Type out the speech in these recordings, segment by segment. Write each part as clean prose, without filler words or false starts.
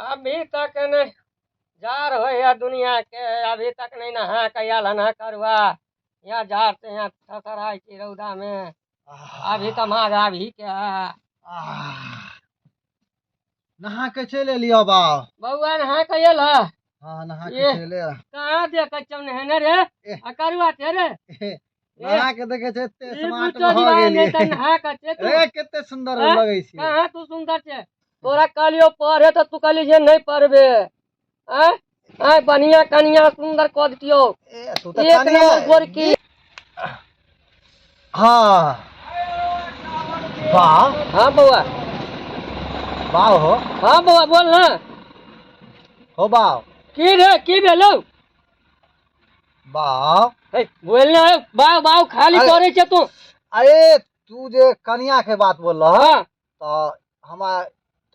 अभी तक नहीं जार होइए दुनिया के, अभी तक नहीं नहा के आयल हन करुआ। यहाँ जार से यहाँ थरथराइ छी रौदा में। अभी तऽ माघ अभी के है। नहा के चलि एलियो बा। बौआ नहा के आयल है? हाँ, नहा के ए। चलि आयल। कहाँ देखै छियौ नहेने रे? ए। आ करुआ छै रे? नहा के देखे छै एते ई स्मार्ट बुच्चो भऽ दीवार गेलियै। नहि तऽ नहा के छै तू। ए, कते सुंदर हैं? लगै छै। कहाँ तू सुंदर छै? तोरा कहलियौ पढ़े तऽ तू कहली जे नहि पढ़बे। आँय आँय, बढ़िया कनिया सुंदर कऽ दितियौ। ए, तू तऽ एक कनिया नंबर गोरकी। हाँ वाह। हाँ बौआ। वाह हो। हाँ बौआ, बोल ना। हो बाव। की रे, की भेलौ? बाव। हे, बोल ना, बाव बाव खाली अरे। करै छै तू। अरे तू जे कनिया के बात बोल रहा, हाँ। तो हमरा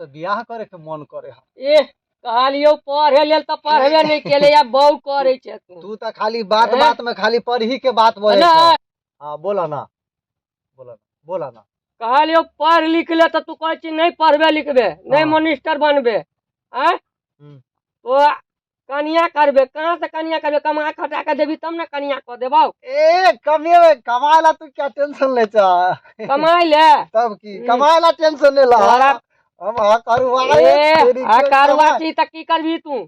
तो बियाह करे के मन करे है। ए, कहलियौ पढ़े लेल तऽ पढ़बे नहि केले, या बौ करै छै तू। तू तऽ खाली बात ए? बात में खाली पढ़ी के बात बोले ना। छौ। हाँ, बोला ना, बोला ना, बोला ना। कहलियौ पढ़ लिख ले तऽ तू कहै छी नहि पढ़बे लिखबे, नहि हाँ। मनिस्टर बनबे। आँय? हम्म। तो कनिया करबे कहाँ से? कनिया करबे कमा खटा के देबी तब ने कनिया कऽ देबौ। ए, कमेबे, कमाए ला तू क्या टेंशन ले छ? कमाइ ले। तब की? हम्म। कमाए ला टेंशन ले ला। तोरा हम आ करुआ ए, तेरी आ के करुआ कमाए। छी तऽ की करबी तू?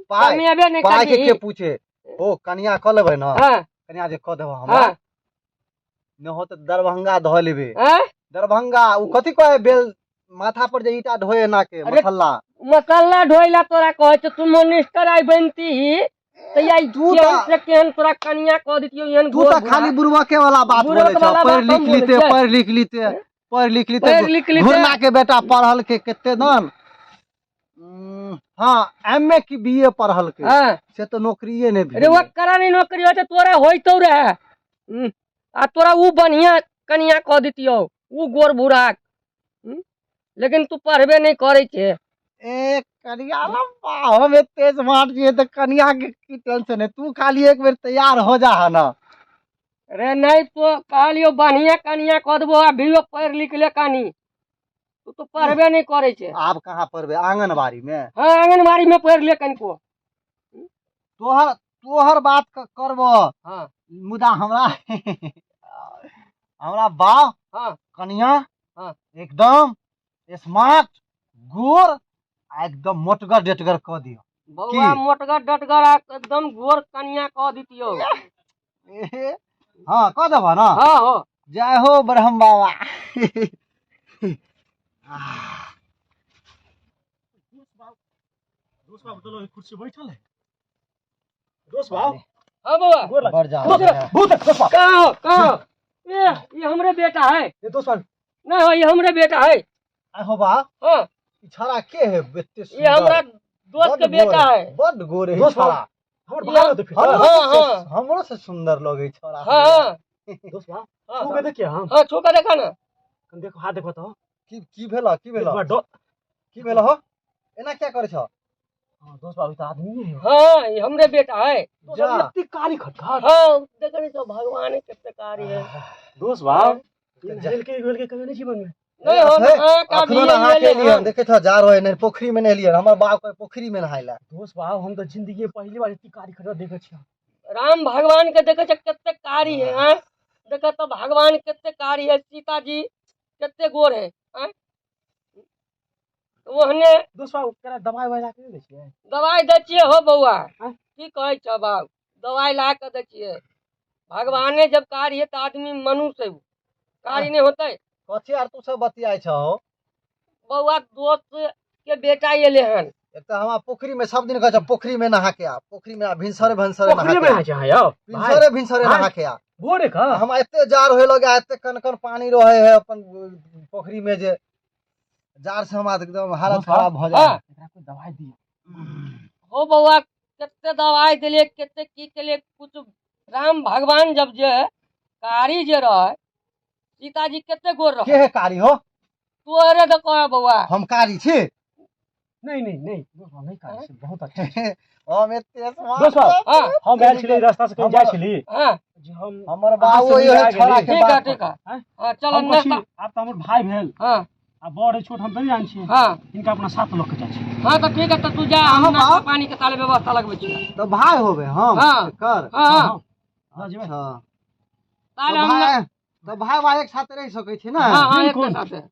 पाइ कमेबे नहि पाइ के करबी। के पूछे ओ कनिया कऽ लेबै ना? हाँ। कनिया जे कऽ देबो हमरा, हाँ। न हो तऽ दरभंगा धऽ लेबे। हाँ? दरभंगा ओ कथी कहै बेल माथा पर जे ईटा ढोए ना के। अरे, मसल्ला। मसल्ला ढोइला तोरा कहै छौ। तू मिनिस्टर आइ बनती तऽ आइ तू केहन तऽ से केहन तोरा कनिया कऽ दितियौ एहन तू गोर तऽ खाली भूरा। बुड़बके वाला बात बुड़बक बोलै छौ। वाला पढ़ि बात लिख हम बोलै लीते, छियै। पढ़ि लिख लीते, पढ़ि लिख लीते। पढ़ि लिख लीते। घुरना के बेटा पढ़ल के कते दन, हाँ, एम ए की बी ए पढ़ल के। हाँ। से तऽ नौकरिए नहि अरे भेलै। ओकरा नहि नौकरी होइ छै, तोरा होइतौ रहे। आ तोरा उ बढ़िया कनिया कऽ दितियौ, उ गोर भूराक। लेकिन तू पढ़बे नहि करै छै। ए कनिया लम्बा, हम एते स्मार्ट छियै तऽ कनिया के की टेंशन है? तू खाली एक बेर तैयार हो जा है ना। रे नहीं तो कहलियो बढ़िया कनिया कऽ देबो, अभियो पढ़ि लिख ले कनी, तू तो पढ़बे नहि करै छै। आब कहाँ पढ़बे, आंगनबाड़ी में? हाँ, आंगनबाड़ी में पढ़ि ले कनिको। तोहर तोहर बात करबो। हाँ। मुदा हमरा हमरा बाप हाँ। कनिया हाँ। एकदम स्मार्ट गोर आ एकदम मोटगर डेटगर कऽ दियौ। बौआ की? मोटगर डटगर आ एकदम गोर कनिया कऽ दितियौ। ए, हाँ, कऽ देबह ना? हाँ हो। जय हो ब्रह्म बाबा। दोस्त बाबू, चलो कुर्सी बैठल है दोस्त बाबू। हाँ बौआ। गोर लग। बढ़ जा। दोस्त बाबू, बहुत अच्छा दोस्त बाबू। कहाँ हो, कहाँ हो? ए, ये हमरे बेटा है। ये दोस्त बाबू। नहीं हो, ये हमरे बेटा है। आ हो बा। हाँ। ई छड़ा के है एते ये सुंदर? हमरा दोस्त के बड्ड बेटा गोर है। बड्ड गोर है दोस्त छड़ा। बाबू, हमर भाई होते फिर। हमरो हाँ, से हाँ। हमरो से सुंदर लगे छड़ा। हाँ, हाँ। दोस्त बाबू, हाँ। छू के देखिए हम। हाँ, छू के देखा ना। देखो, हाथ देखो तो। की की भेला, की भेला? एक बार की भेला हो? एना क्या करे छ? हाँ, दोस्त बाबू तो आदमी है। हाँ, ये हमरे बेटा है। दोस्त जा। बाबू, इतनी कारी खटखट। हाँ, देख रहे तो भगवान है, कितने कारी है। दोस्त बाबू, जा। हेल के हेल के कभी नहीं जीवन में। नहीं हो, है, हाँ, का अखनो भी नहा ये के ले, एलियै हाँ। हन, देखे छ जा रहे ने पोखरी में नहेलियै, हमर बाप के पोखरी में नहाय ला। दोस्त बाबू, हम तो जिंदगी में पहली बार इतनी कारी खटखट देखे छियै। राम भगवान के देखे छ कते कारी है, हाँ? देखे तो भगवान कते कारी है, सीता जी कते गोर है, हाँ? ओहने। दोस्त बाबू, केना दवाई ववाई ला के नहि दै छियै? दवाई दै छियै हो बौआ। आँय? की कहै छौ बाबू, दवाई ला के दै छियै। भगवाने जब कारी है तऽ आदमी मनुष्य है, उ कारी नहि होतै? कथी आर तू सब बतियाइ छहो? बौआ, दोस्त के बेटा एले हन। एक तऽ हमरा पोखरी में सब दिन कहै छौ पोखरी में नहा के आ, पोखरी में आ, भिनसरे भिनसरे नहा पोखरी के में आ। नहाय छै अहाँ यौ? भिनसरे भिनसरे भाई। नहा के आ। भोरे का? हमरा एते जाड़ होए लगे, एते कन कन पानी रहे है अपन पोखरी में, जे जाड़ से हमरा एकदम हालत दोस्त बा। खराब भऽ जाए। हाँ। एकरा कोई दवाई दियौ। हो बौआ, कते दवाई देलियै, कते की केलियै, कुछ राम भगवान जब जे कारी जे रहे, सीताजी कते गोर रहे। के है कारी हो? तोहरे तऽ कह बौआ। हम कारी छी? नहीं नहीं नहीं दोस्त बाबू, नहीं कारी छै, बहुत अच्छा छै। हम एते स्मार्ट दोस्त बाबू, हाँ हम आयल छली रास्ता से कहीं जाइ छली हाँ जे हम हमर बाबू अहाँ से इहे मिला छोड़ा गेली। के ठीक है बात ठीक है आँय? हाँ चलो हम कहै छी, नाश्ता आब तऽ हमर भाय भेल हाँ आ बड़ है छोट हम तऽ नहि जानै छियै हाँ हिनका अपना साथ लऽ के जाइ छी हाँ तो ठीक है तो तू जा हम हाँ, नाश्ता बाप। पानी के ताले व्यवस्था लगबै छियै तो भाई होबे हम हाँ। एकर हाँ हाँ लऽ जेबै अच्छा ताले तो हम ना- भाई तो भाई भाई एक साथ रह सकै छी ना हाँ हाँ एक बिल्कुल। साथे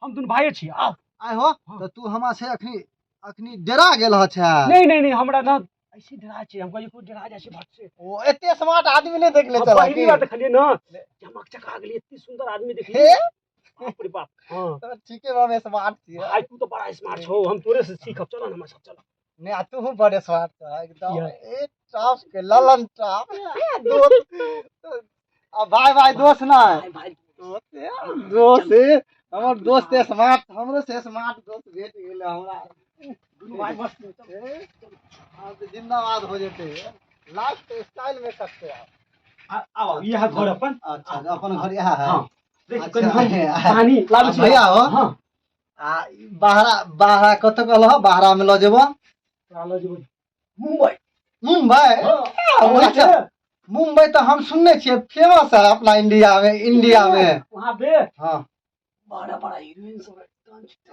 हम दुनू भाइये छी आउ आइ हो हाँ। तो तू हमरा से अखनी अखनी डरा गेल ह छै नहीं नहीं नहीं हमरा ना ऐसे डरा छै हम कहलियै कोइ डरा जाइ छै भट से ओ एते स्मार्ट आदमी नहीं देखले हम चला पहिली की बार देखलियै ना चमक चका गेलियै एते सुंदर आदमी देखलियै हे बाप रे बाप हाँ तो ठीके बा हम स्मार्ट छियै भाई तू तो बड़ा स्मार्ट छौ हम तोरे से सीखब चल ना हमर साथ चल नहीं आ तू बड़े स्मार्ट छ एकदम किया? ए टॉप के ललन टॉप दोस्त आ भाई भाई दोस्त ना भाई भाई दोस्त यार, दोस्त ए, हमर दोस्त स्मार्ट हमरो से स्मार्ट दोस्त भेट गेल हमरा दुनू भाई मस्त चल। ए, आब तऽ जिंदाबाद हो जेतै लाइफ स्टाइल में कटते आब आओ इएह घर अपन अच्छा अपन घर इएह है हाँ देख अच्छा, कनि हम है। पानी लाबै छी भैया हो हाँ आ बाहरा बाहरा कतऽ कहलह बाहरा में लऽ जेबो तोरा लऽ जेबो मुंबई मुंबई हाँ, अच्छा मुंबई तऽ हम सुनने छियै फेमस है अपना इंडिया में इंडिया में वहाँ पे हाँ बड़ा बड़ा हीरोइन सब है,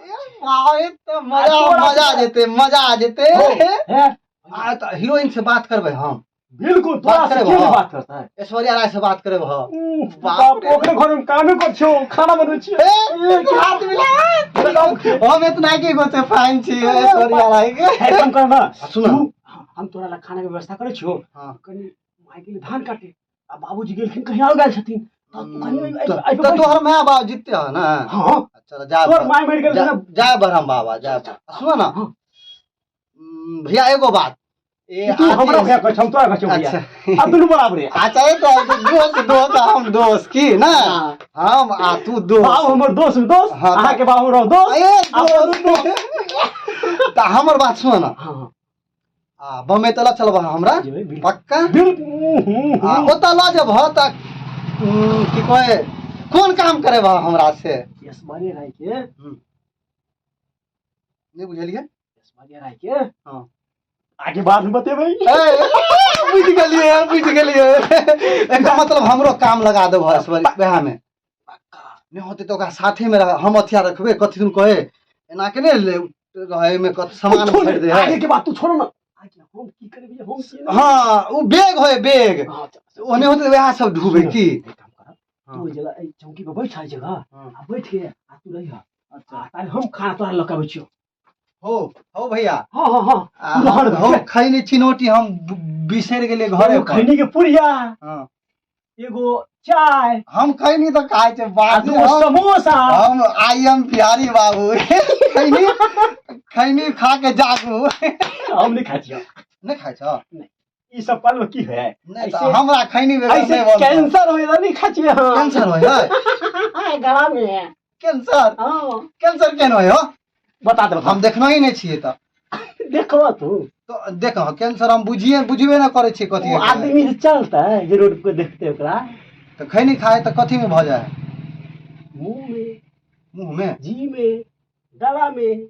ए, भाई तऽ मजा आ, तोरा मजा आ जेतै मजा आ जेतै है आ तऽ हीरोइन से बात करबै हम बिल्कुल तोरा बात से करबै क्यों नहीं हम। बात करता है ऐश्वर्या राय से बात करबै हम उफ, बाप बाप रे। ओकरे घर में कामे कर छियो खाना बनबै छियो ए, हाथ मिला हम इतना की गो से फैन छी ऐश्वर्या राय के है काम कर ना सुन तू हम तोरा ला खाना के व्यवस्था करै छियो हाँ। कनि माय गेलै धान काटे आ बाबूजी गेलखिन कहीं और गेल छथिन तऽ तू कनि तऽ एहि तऽ तोहर माय बाप जीते ह ना हाँ चल जा तोहर माय मरि गेल जा जा बरहम बाबा जा सुन ना हाँ। भैया एगो बात ए तू हमरा भैया कहै छौ हम तोरा कहै छौ भैया अच्छा अब दुनू बराबरे अच्छा ये तो दोस्त दोस्त हम दोस्त की ना हम आ तू दोस्त बाबू हमर दोस्त दोस्त हाँ, अहाँ के बाबू रहो दोस्त ए दोस्त तऽ हमर बात सुन ना हाँ हाँ आ बम्बई तऽ लऽ चलबह हमरा जेबै बिल्कुल पक्का बिल्कुल आ ओतऽ लऽ जेबह तऽ की कहै कोन काम करेबह हमरा से ऐश्वर्या राय के नहि बुझलियै ऐश्वर्या राय के हाँ। आगे बाद में बतेबै ए, बुझि गेलियै बुझि गेलियै एकर मतलब हमरो काम लगा देबह ऐश्वर्या वएह में नहि होतै तऽ ओकरा साथे में रह हम अथिया रखबै कथी दुन कहे एना के नहि ले रहे में कथी सामान छोड़ भरि दे आगे है के बात तू छोड़ो ना आगे हम की करबै हम की नहीं। हाँ ओ बैग होय बैग हाँ, चल, ओने होतै वएह सब ढूबे की एक काम कर तू हाँ। ओहि जगह एहि चौकी पर बैठ जगह हाँ। आ बैठ के आ तू रहिह अच्छा आ ताले हम खाना तोरा लऽ के आबै छियौ हो हो भैया हाँ हाँ हाँ आ, तू रहर हो खैनी चिनौटी हम बिसरि गेलियै घरे एगो पर खैनी के पुड़िया हाँ। एगो चाय हम खैनी तऽ खाइ छै आ बाजी दूगो हम समोसा हम I am Bihari बाबू खैनी खैनी खा के जागू हम नहीं खाइ छियौ नहि खाइ छौ ई सब पल में की है नहि तऽ ऐसे- हमरा खैनी बगैर ऐसे नहि बनतौ कैंसर होय नहीं खाइ छियै हम कैंसर होय है गला में है कैंसर हाँ कैंसर केना होय हो बता दे हम देखनो ही नहि छियै तऽ देखबो तू तो देखो कैंसर हम बुझिए बुझबे नहि करै छियै कथी ओ आदमी जे चलते जे रोड पे देखते ओकरा तऽ खैनी खाय तऽ कथी में भऽ जाइ मुंह में मुँह में जी में गला में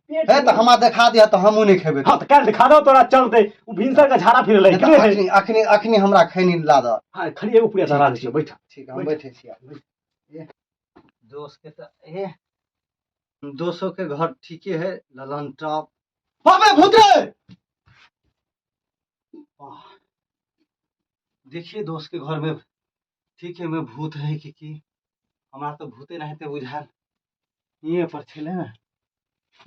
पेट हे में। तऽ हमरा देखा दिह तऽ हमहूँ नहि खेबै हाँ तो काल्हि दिखा दो तोरा चलते उ भिनसर का झाड़ा फिर नहि तऽ लै अखनी अखनी अखनी हमरा खैनी ला दऽ हाँ खड़ी एगो पूरा धरा दै छियौ बैठ ठीक हम बैठे छियै ए, दोस्त के तऽ ए दोस्तों के घर ठीके है ललन टॉप बाप रे भूत रे वाह, देखिए दोस्त के घर में ठीक है में भूत है कि की हमरा तऽ भूते नहीं बुझायल हिये पर छलै ने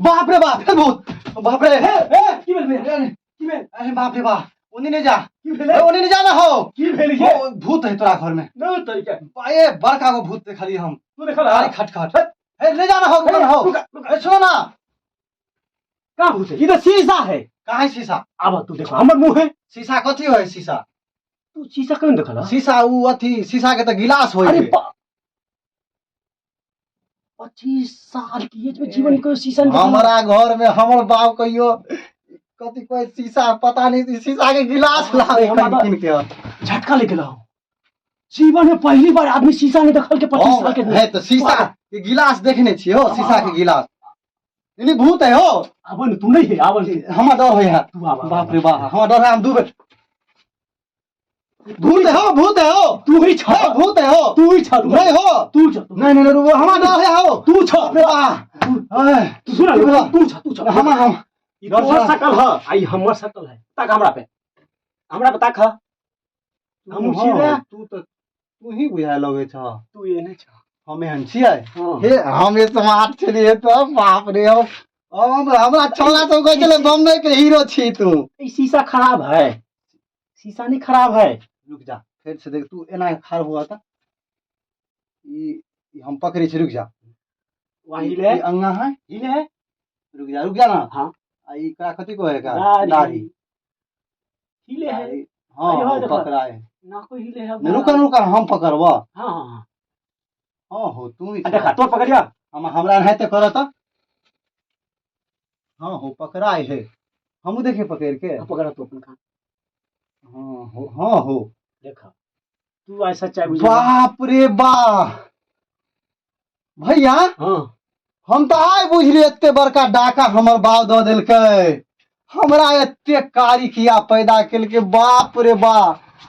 बाप रे बाप हे भूत बाप रे हे हे की भेल भैया अरे की भेल अरे बाप रे बाप ओने नहीं जा की भेल ए, ओने नहीं जाना हो की भेल ये ओ, भूत है तोरा घर में न तरीका ए बड़का गो भूत देखलियै हम तू देखल अरे खट खट ए नहीं जाना हो रुको ना हो रुका रुका ए सुनो ना कहाँ भूत है ई तो शीशा है कहाँ है शीशा आब तू देखो हमर मुंह है शीशा कथी होय शीशा तू शीशा कौन देखल शीशा उ अथी शीशा के तऽ गिलास होय अरे है 25 साल की एज में जीवन को शीशा नहीं देखल। हमारा घर में हमर बाप कहियो कथी कहै शीशा पता नहीं शीशा के गिलास लावे हमरा किन किन के झटका लेके लाओ जीवन में पहली बार आदमी शीशा नहीं देखल के 25 साल के है तऽ शीशा के गिलास देखने छियै हो शीशा के गिलास नहीं भूत है हो। आबो ने, तू नहीं है, आबो ने। हमरा डर है यार। तू आब। बाप रे बाप, हमरा डर है, हम दू बेर। भूत है हो, भूत है हो। तू ही छ। हे, भूत है हो। तू ही छ। नहीं हो। तू छ। नहीं नहीं नहीं, हमरा डर है हो। तू छ। बाप रे बाप। ऐ, तू सुन की भेलो? तू छ, तू छ। हम हम ई तोहर शकल ह आ ई हमर शकल है। ताक हमरा पे, हमरा पे ताक। हम छी रे। तू तो तू ही बुझाय लगै छ। तू एने छ। हम एहन छियै? हाँ। हे, हम स्मार्ट छलियै तऽ बाप रे, हम हमरा छौड़ा सब कहै छलै बम्बई के हीरो छी तू। ई शीशा खराब है, शीशा नहीं खराब है। रुक जा, फेर से देख। तू एना खाड़ हुआ तऽ ई ई हम पकड़ै छी, रुक जा। वहाँ हिले। ई अंगा है। हिले है। रुक जा, रुक जा ना। हाँ। आ ई एकरा कथी कहै का? दाढ़ी। दाढ़ी। हिले है। दाढ़ी। हाँ। अरे हाँ, देखो। पकड़ा है। ना कोई हिले है। नहीं, रुका रुका, हम पकड़ब। हाँ हाँ हाँ। हाँ हो, तू ही। आ देखा, तो पकड़िया। हम हमरा एनाहिते करत। हाँ हो, पकड़ाय है। हमहूँ देखिए पकड़ के। हाँ, पकड़ा तू अपन कान। हाँ हो, हाँ हो। देखा, तू ऐसा चाय बुझे। बाप रे बा भैया। हाँ। हम तऽ आइ बुझलियै एते बड़का डाका हमर बाप दऽ देलकै हमरा, एते कारी किया पैदा केलकै। बाप रे बा,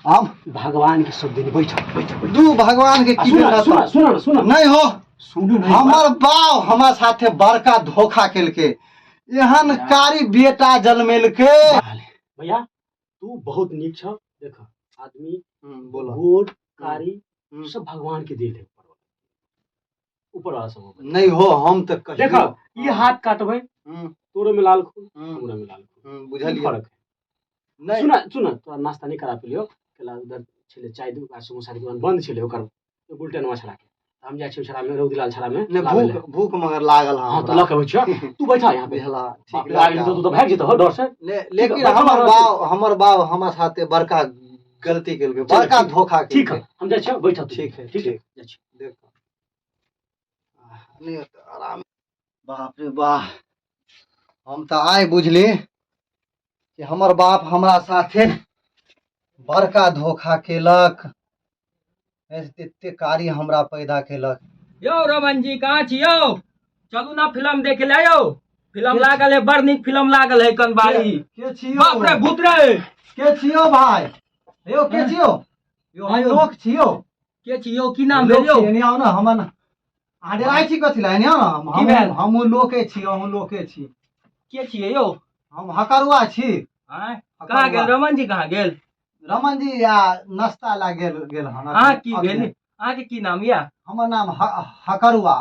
हम भगवान के सब दिन। बैठ बैठ बैठ। दू भगवान के आ, की सुन देलक? सुन सुन सुन। नहीं हो। सुन नहीं। हमर बाप हमरा साथे बड़का धोखा केलकै, एहन कारी बेटा जन्मेलकै। भैया, तू बहुत नीक छ। देख, आदमी बोलो। गोर कारी सब भगवान के देल है, ऊपर वाला, ऊपर वाला सब। नहीं हो, हम तऽ कहियो- देख, ये हाथ काटबै, तोरो में लाल खून, हमरो में लाल खून। की बुझलियै। फर्क है? नहीं। सुन सुन, तोरा नाश्ता नहीं करा पेलियो। केला उधर छलै चाय दू आ समोसा के दुकान बंद छलै ओकर गुलटेनवा छड़ा के। तऽ हम जाइ छियै छड़ा में, रौदीलाल छड़ा में नहीं। लाबै लए। भूख भूख मगर लागल। हाँ, तऽ हमरा लऽ के अबै छियौ, तू बैठा यहाँ पे। बुझला? बाप ठीक। रे, आबि जेतौ, तू तऽ भागि जेतौ हो डर से। लेकिन बैठो, हमर बैठो। बाप, हमर बाप हमरा साथे बड़का गलती केलकै, चलो, बड़का ठीक। धोखा ठीक केलकै। है, हम जाइ छियौ, बैठा तू। ठीक है। ठीक है। ठीक। जाइ छियौ। देखो, नहीं तो आराम। बाप रे बाह, हम तऽ आइ बुझली कि हमर बाप हमरा साथे बड़का धोखा केलक, एते कारी हमरा पैदा केलक। यौ रमन जी, कहाँ छी यौ? चलू ना फिल्म देखे ले यौ। फिल्म लागल है, बड़ नीक फिल्म लागल है कनबारी। के छियौ? बाप रे, भूत रे। के छियौ भाई? यौ, के छियौ यौ? हम आयौ। लोक छियौ। के छी यौ? की नाम लोक भेल यौ? छी, एने आउ ने। हमर अहाँ डराइ छी कथी लए? एने आउ ने। की भेल? हमहूँ लोके छी, अहूँ लोके छी। के छियै यौ? हम हकरुआ छी। आँय, कहाँ गेल रमन जी, कहाँ गेल? रमन जी आ नाश्ता ला गेल गेल हन। अहाँ की अखने। भेल? अहाँके की नाम या? हमर नाम हकरुआ।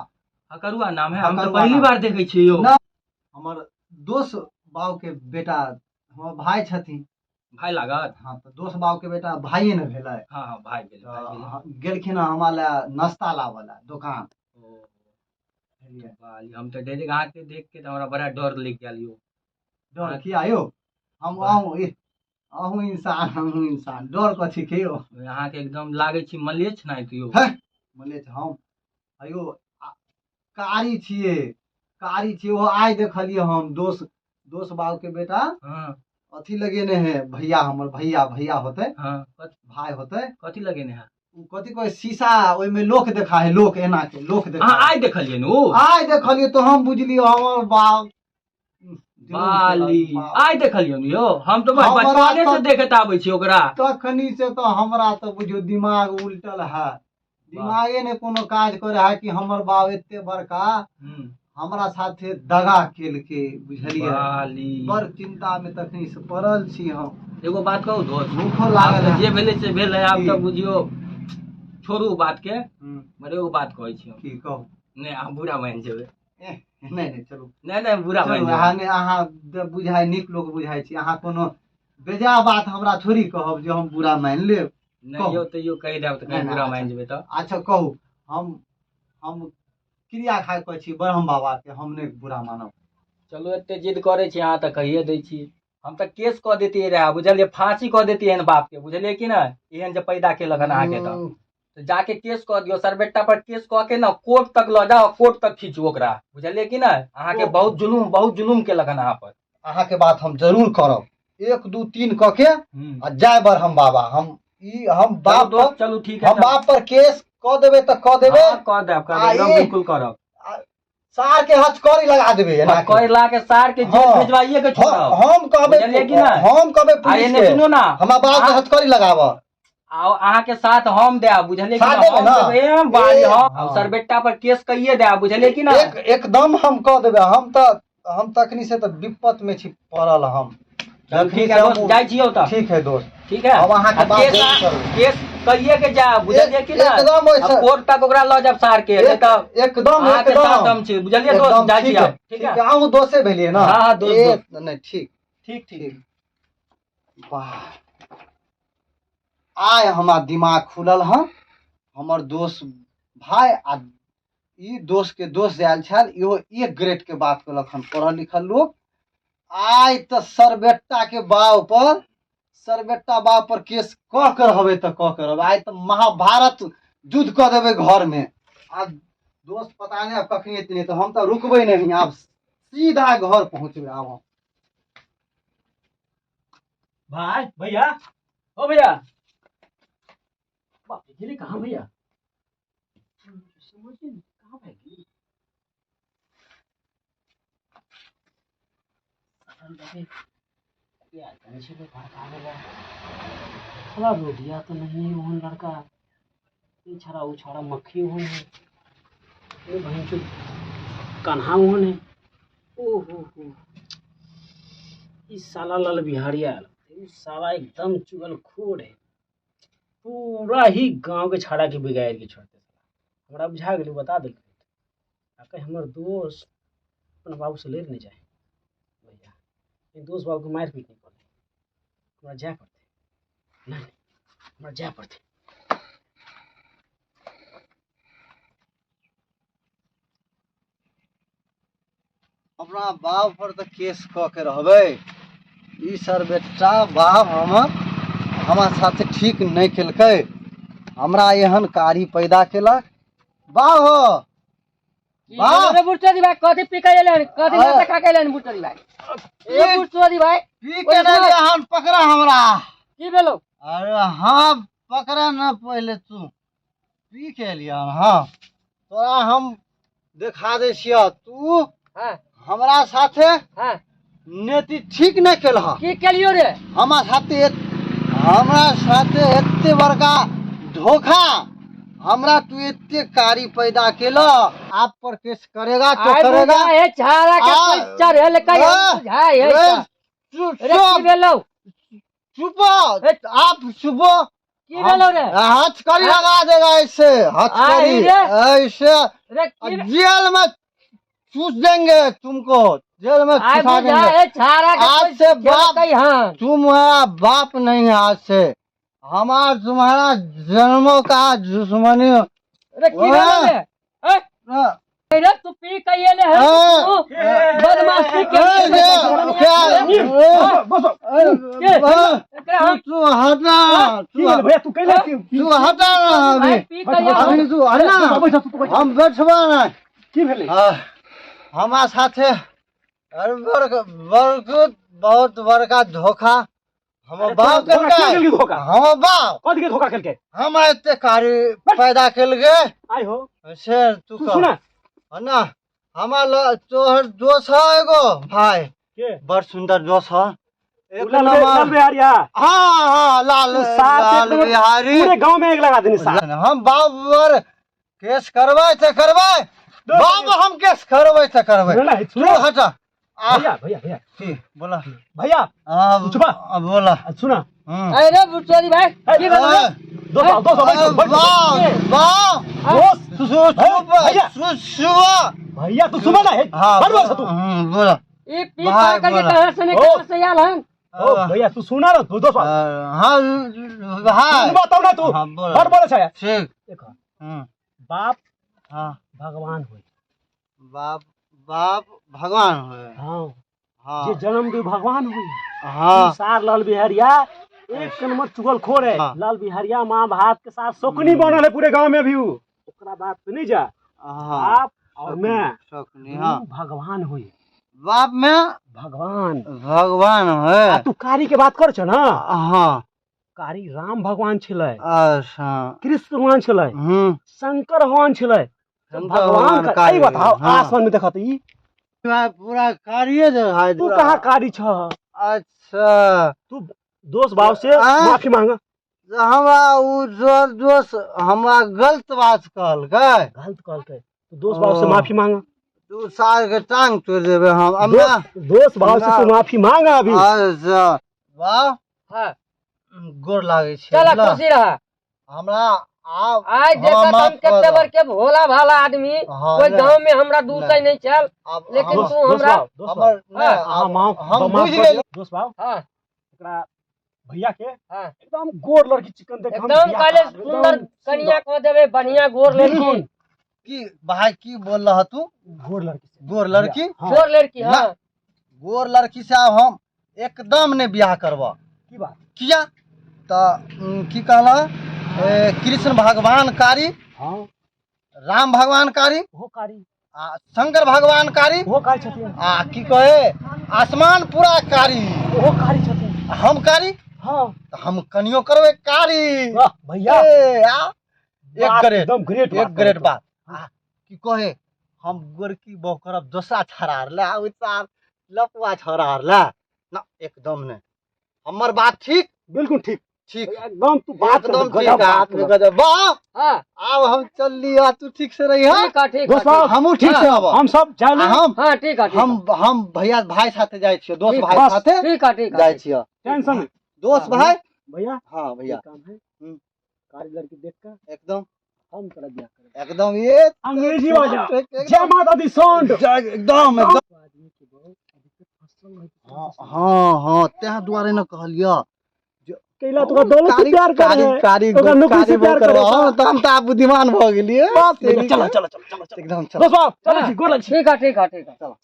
हकरुआ नाम है? हम तऽ हकरुआ पहिली नाम। बार देखै छियै यौ। ना। हमर दोस्त बाबू के बेटा हमर भाय छथिन। भाय लागत? हाँ, तऽ दोस्त बाबू के बेटा भाइये ने भेलै। हाँ हाँ, भाय भेल, भाय भेल। तऽ गेलखिन हँ हमरा लए नाश्ता लाबऽ लए दोकान। ओ, बुझलियै? बाली, हम तऽ डरे, अहाँके देख के तऽ हमरा बड़ा डर लागि गेल यौ। डर किया यौ? हम अहूँ अहूँ इंसान, हमहूँ इंसान, डर कथी के यौ? अहाँके एकदम लागै छी मलेच्छ नाहित यौ। है मलेच्छ हम अयो? कारी छियै, कारी छियै। ओ आइ देखलियै हम, दोस्त दोस्त बाबू के बेटा अथी लगेने है भैया, हमर भैया, भैया होतै। भाय होतै। कथी लगेने है? ओ कथी कहै, शीशा, ओहिमे लोक देखा है, लोक एना के लोक देखा अहाँ है। आइ देखलियै ने ओ? आइ देखलियै तऽ हम बुझलियै हमर बाप बाली, आइ देखलियै ने यौ, हम तऽ हमरा बचपने से देखैत आबै छी ओकरा। तखनी से तऽ हमरा तऽ बुझियौ दिमाग उलटल है, दिमागे ने कोनो काज करे है कि हमर बाप एते बड़का हमरा साथे दगा केलकै, बुझलियै? बाली। बड़ चिंता में तखनी से पड़ल छी हम। एगो बात कहू दोस्त? भूखो आब लागल तऽ है। जे भेलै से भेलै, आब की? तऽ बुझियौ छोड़ू बात के। मगर एगो बात कहै छी हम। की कहू? नहि, अहाँ बुरा मानि जेबै। नहि नहि, चलू। नहि नहि, बुरा मानि चलू। जेबै। अहाँ नहि, अहाँ बुझाइ नीक लोक बुझाइ छी। अहाँ कोनो बेजा बात हमरा थोड़ी कहब जे हम बुरा मानि लेब। नहि। कहू। यौ, तैयो कहि देब तऽ नहि, कहीं नहि, बुरा अच्छा। मानि जेबै तऽ। अच्छा कहू। हम क्रिया खा कऽ छी ब्रह्म बाबा के, हम नहि बुरा मानब। चलू, एते जिद करै छी अहाँ तऽ कहिए दै छी। हम तऽ केस कऽ देतियै रहए, बुझलियै? फांसी कऽ देतियै एहन बाप के, बुझलियै कि नहि? एहन जे पैदा केलक हन अहाँके तऽ। तऽ जाके केस कऽ दियौ, सरबेट्टा पर केस कऽ के ने कोर्ट तक लऽ जाउ, कोर्ट तक खींचू ओकरा, बुझलियै कि नहि? अहाँके बहुत जुलूम, बहुत जुलूम केलक हन अहाँ पर। अहाँके बात हम जरूर करब। एक दू तीन कऽ के आ जाय ब्रह्म बाबा, हम ई हम चलू बाप दोस्त, पर चलू ठीक है। हम बाप पर केस कऽ देबै तऽ कऽ देबै। हाँ, कऽ देब, कऽ आ देब, एकदम बिल्कुल करब। सार के हथकड़ी लगा देबै एना के। कर ला के सार के जेल हाँ। भेजवाइए के छोड़ब। हम कहबै, बुझलियै कि नहि? हम कहबै आ पुलिस एने के, सुनू ना, हमरा बाप के हथकड़ी लगाब। आ अहाँ के साथ हम देब, बुझलियै कि साथ ना? देबै हम ना? देबै, हम बारी ए, हम। हाँ। आ सरबेट्टा पर केस कहिए देब, बुझलियै कि ना? एकदम हम कह देबै। हम तऽ अखनी से तऽ विपत में छी पड़ल हम। चल ठीक है दोस्त, जाइ छियौ तऽ। ठीक है दोस्त। ठीक है, हम अहाँके आ बात केस जरूर करबै। केस कहिए के जा, बुझलियै कि ना? एकदम ओइसे- आ कोर्ट तक ओकरा लऽ जाब सार के, नहीं तऽ एकदम अहाँके एकदम साथ हम छी, बुझलियै दोस्त? एकदम जाइ छी ठीक है, आब, ठीक है, अहूँ दोसे भेलियै ना? हाँ, हाँ, दोस्त, दोस्त। नहि, ठीक। ठीक, ठीक। ठीक। वाह, आइ हमरा दिमाग खुलल हन। हमर दोस्त भाय आ ई दोस्त के दोस्त जे आयल छल, इहो एक ग्रेड के बात केलक हन, पढ़ल लिखल लोक। आइ तऽ सरबेट्टा के बाव पर, सरबेट्टा बाव पर केस कऽ के रहबै तऽ कऽ के रहबै। आइ तऽ महाभारत युद्ध कऽ देबै घर में। आ दोस्त पता नहि आब कखनी एतै, तऽ हम तऽ रुकबै नहि, आब सीधा घर पहुँचबै आब हम। भाई, भैया, ओ भैया, बाप रे, गेलै कहाँ भैया? समझ नहीं, कहाँ भाग गेलै? यार, कने छलै भड़काबै लए। साला रोडिया तऽ नहीं है ओहन लड़का। ई छड़ा ओ छड़ा मक्खी ओहन है, ओ बहिन कन्हा ओहन है। ओ हो हो, ई साला लाल बिहारिया आयल। ई साला एकदम चुगलखोर है, पूरा ही गांव के छाड़ा के बिगाड़ के छोड़ते। हमरा बुझा गेलै, बता देलकै। आ कहीं हमर दोस्त अपना बाबू से लड़ि नहि जाए भैया, ई दोस्त बाबूके मारि पीट नहि करै। हमरा जाय पड़तै, नहि नहि, हमरा जाय पड़तै। अपना बाप पर तऽ केस कऽ के रहबै। ई सर बेटा बाप हमर हमरा साथे ठीक नहि केलकै, हमरा एहन कारी पैदा केलक। बाप हो बाप। रे बुढ़चोदी भाई, कथी पी के एलन? कथी हाँ। नाश्ता खा के एलन बुढ़चोदी भाई? ए बुढ़चोदी भाई, पी के नहि लिअ हन, पकड़ा हमरा। की भेलो? अरे हाँ, पकड़ा न पहिले तू। पी के एलियै हन? हाँ, तोरा हम देखा दै छियह तू। हाँ। हमरा साथे हाँ। नेति ठीक नहि केलह। की केलियो रे? हमरा साथे एते बड़का धोखा, हमरा तू एते कारी पैदा केलह। आप पर केस करेगा तो आइ करेगा। बुझाय है छाड़ा के आ, कोई चढ़ेल कहीं। आ, बुझाय है ए, का। रे की भेलौ? चुप, आप चुप। की भेलौ रे? हथकड़ी लगा देगा ऐसे। हथकड़ी आई रे। ऐसे। रे की जेल में चूस देंगे तुमको, जेल में आइ चुसा बुझाय देंगे। है छाड़ा के आज कोई से बाप कहीं। हाँ, तुम है बाप नहीं है। आज से हमार तुम्हारा जन्मों का दुश्मनी। रे की भेलौ रे? ए, रे तू पी के एले है? ए, तू बदमाशी के क्या? एकरा हम तू हटा। की भेलै भैया? तू कैला की तू हटा ना अभी। आइ पी के आयल। अभी तू हटा। बैठ, तू बैठ। हम बैठबा ना। की भेलै? हमार साथे अरे बड़ बहुत बड़का धोखा हमर अरे बाप तोरा केलकै। के केलकै धोखा? हमर बाप। कथी के धोखा केलकै? हम एते कारी पैदा केलकै। आइ हो। से तू तू कह। सुना। ना हमार तोहर दोस्त है एगो भाई। के? बड़ सुंदर दोस्त है एक लाल नंबर। लाल बिहारिया? हाँ हाँ, लाल तू साथ लाल एकदम बिहारी। पूरे गांव में एक लगा देने साथ। हम बाप पर केस करबै तऽ करबै बाप, हम केस करबै तऽ करबै। सुन ना, तू सुन। हटा आ। भैया, भैया, भैया। की बोला? भैया। हाँ। चुपा। बोला। सुना। अरे बुढ़चोदी भाई, की भेलौ रे? दोस्त आओ, दोस्त आओ, बैठो, बैठो। वाह वाह। दोस्त। चुप। भैया। सुबह। भैया, तू सुना ना हे। हाँ। बड़ बड़ तू। बोला। ई पी भाई, पा करके बोला। कहाँ से ने ओ। कहाँ से आयल हन? ओ भैया, तू सुना ना तू दोस्त आओ। हाँ भाई। सुनबा तब ना तू। हाँ, बोला। बड़ बोले छै। ठीक। देखो, हम्म। बाप हाँ। भगवान होय। बाप, बाप भगवान होय। हाँ। हाँ। जे जन्म दे भगवान होय। हाँ। सार लाल बिहारिया एक नंबर चुगलखोर है। हाँ। लाल बिहारिया माँ भारत के साथ शकुनी बनल है पूरे गांव में भी। ऊ ओकरा बात पे नहीं जा। हाँ। बाप और मैं शकुनी, हाँ। दुनू भगवान होई। बाप में भगवान। भगवान होय। आ तू कारी के बात कर छ ना? हाँ। कारी राम भगवान छलै। अच्छा। कृष्ण भगवान छलै। हम्म। शंकर भगवान छलै। शंकर भगवान का कारी ई बताओ हाँ। आसमान में देखत ई पूरा कारिये देखाइ तू कहाँ कारी छ अच्छा तू दोस्त भाव से आ? माफी मांग हमरा उ जोर दोस्त हमरा गलत बात कहलकै गलत कहलकै तू दोस्त भाव से ओ। माफी मांग तू सार के टांग तोड़ देबे हम हमरा दोस्त भाव से तू माफी मांग अभी अच्छा वाह हाँ गोर लागै छै चल बुझलह? खुशी रह हमरा आब आज हमरा देखत माफ हम कऽ कते दह। बड़ के भोला भाला आदमी हाँ, कोई नहि, गांव में हमरा दूसरे नहीं चल आब लेकिन हम- तू हमरा दोस्त भाव हमर नहि, हाँ, अहाँ आब माफ हम माफ बुझि कर गेली दियौ। दोस्त भाव हाँ एकरा भैया के हाँ एकदम गोर लड़की चिकन देख हम एकदम बियाह कहले करा देब, सुंदर एकदम कनिया को देबे बढ़िया गोर लड़की बिल्कुल की भाई की बोल रहा तू गोर लड़की से गोर लड़की हाँ, गोर लड़की हाँ ना। गोर लड़की से आब हम एकदम नहि बियाह करबह की बात किया तऽ की कहला ए, कृष्ण भगवान कारी हाँ राम भगवान कारी ओहो कारी आ शंकर भगवान कारी ओहो कारी छथिन आ की कहे आसमान पूरा कारी ओहो कारी छथिन आ हम कारी हाँ तऽ हम कनियो करबै कारी वाह भैया ए, आ, एक बात ग्रेड एकदम ग्रेट एक ग्रेड बात आ, की कहे हम गोरकी बहु करब दोसरा छड़ा आर ला ओ सार लपुआ छड़ा आर ला ना एकदम नहि हमर बात ठीक बिल्कुल ठीक ठीक भैया, एकदम तू बात एकदम कर, ठीक गजब हाथ बात में कर। गजब वाह हाँ आब हम चल लिया तू ठीक से रही ठीक है ठीक है दोस्त बाबू, हमहूँ ठीक से आब हम सब जाए आ हम हाँ ठीक है ठीक हम हम भैया भाई साथे जाइ छियो दोस्त ठीक, भाई बस। साथे ठीक है ठीक है जाइ छियो टेंशन नहीं। दोस्त भाई भैया हाँ भैया एक काम है हम्म। कारी लड़की देख कर एकदम हम तोरा बियाह करेंगे एकदम ये अंग्रेजी बाजा एकदम जय माता दी साउंड एकदम एकदम आदमी के बहुत अधिक फसल होइत छै। हाँ हाँ हाँ तें दुआरे न कहलियो कैला तोरा दौलत से प्यार करे कारी है कारी ओकरा नौकरी से कारी प्यार करे करबो तो हम तो आब बुद्धिमान भऽ गेलियै चलो चलो चलो चलो चलो एकदम चलो दोस्त बाप चलो जी गोर लग छी ठीक है ठीक है ठीक है चलो।